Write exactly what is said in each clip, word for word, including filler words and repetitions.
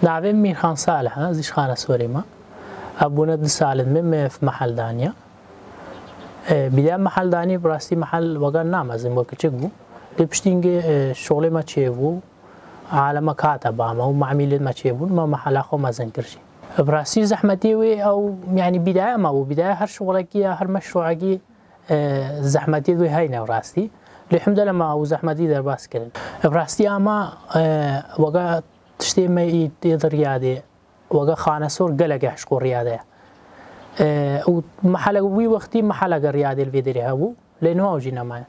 Navê min Mîrxan Salih e, ez jî ji Xanesorê me. Ev bûne du sal in me, me ev mehel daniye. E, bîdaya mehel danî, bi rastî mehel wega namezin, wek kiçik bû. Lê piştî hingê, e, şolê me çêbû, alema kate ba me û mamîlê me çêbûn, me mehela xwe mezin kir jî. Bi rastî zehmetiyê wê ew, yanî bîdaya me bû, bîdaya her şolekî ya her meşruekî, e, zehmetiyê wê heyne bi rastî. Lê hemdele me ew zehmetî derbas kirin. Bi rastî ama, e, wega tiştê me î tê di riyadê, wega Xanesor gelek hişko riyade. E, û mehelek wî wextî meheleke riyadê li vê derê hebû, lê niha ew jî nemaye.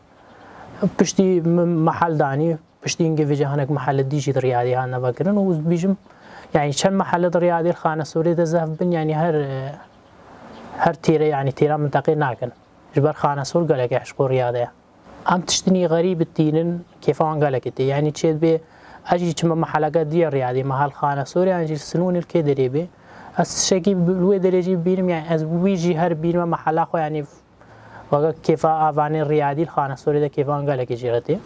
Piştî me-, mehel danî, piştî hingê vêca hinek mehele dî jî di riyadê hatine vekirin û ez dibêjim, yanî çend mehele di riyadê li Xanesorê de zehf bin, yanî her, e, her têre, yanî têra minteqê nakin. Ji ber Xanesor gelek hişko riyade ye. Em tiştinî xerîb tînin, kêfa wan gelekê tê. Yanî çê dibê, ez jî çime meheleke diye riyadê, mehel Xanesorê, yan jî li Sinûnê li kê derê bê. Ez tiştekî bi, li wê derê jî bînim, yanî ez wî jî her bînime mehela xwe, yanî weke kêfa avanê riyadî li Xanesorê de kêfa wan gelekê jê re tê.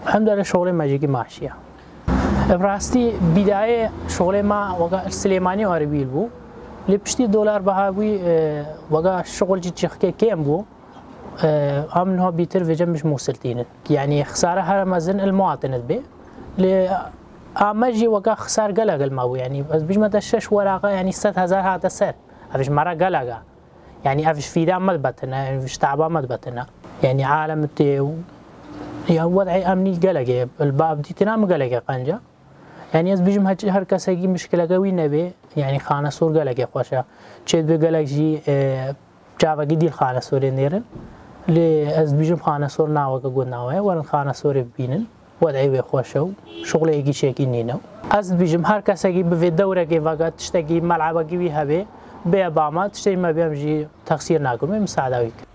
Hemdele şolê me jî kî maşiya. Bi rastî bîdayê şolê me weke Silêmanî û Erbîl bû. Lê piştî dolar biha bûyî, e, weke şixul jî çixkê kêm bû. E, em niha bîtir vêca min ji Mûsil tînin. Yanî xisare here mezin il muwatin dibe. Lê a me jî weke xisar gelek il me bû. Yanî ez bijme te şeş weraqa, yanî sed hezar hate ser. Ev ji me re gelek e. Yanî ev ji fîda me dibetin e, ev ji taba me dibetin e. Yanî alem tê û ya wed'ê emnî gelek e. Li bav dîtina min gelek e qenc e. Yanî ez bijim her, her kesekî mişkileke wî nebê, yanî Xanesor gelekê xweş e. Çê dibê gelek jî, e, çavekî dî li Xanesorê nêrin. Lê ez dibêjim Xanesor naveke gund nawe ye, werin Xanesorê bibînin. Wed'ê wê xweş e û şixulê yekî çekî nîne. Ez dibêjim her kesekî bivê dewrekê veke tiştekî mel'ebekî wî hebê, bê ba me, tiştê me bê em jî texsîr nakin, wê misaada wî kin.